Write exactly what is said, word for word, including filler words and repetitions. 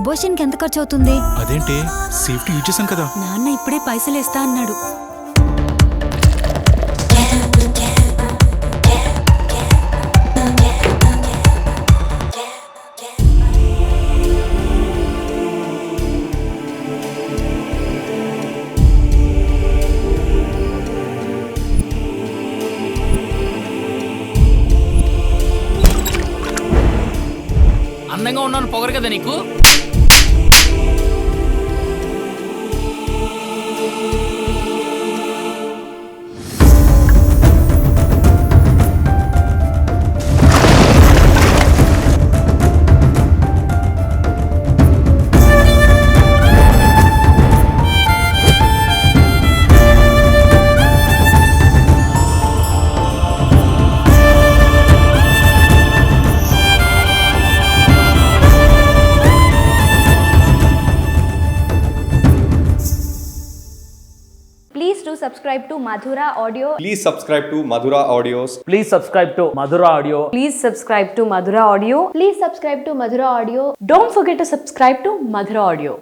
క్వశ్చన్ కి ఎంత ఖర్చు అవుతుంది? అదేంటే, సేఫ్టీ యూజ్ చేశాను కదా. నాన్న ఇప్పుడే పైసలు వేస్తా అన్నాడు. అందంగా ఉన్నాను పొగరు కదా నీకు. Please do subscribe to Madhura Audio. Please subscribe to Madhura Audios. Please subscribe to Madhura Audio. Please subscribe to Madhura Audio. Please subscribe to Madhura Audio. Don't forget to subscribe to Madhura Audio.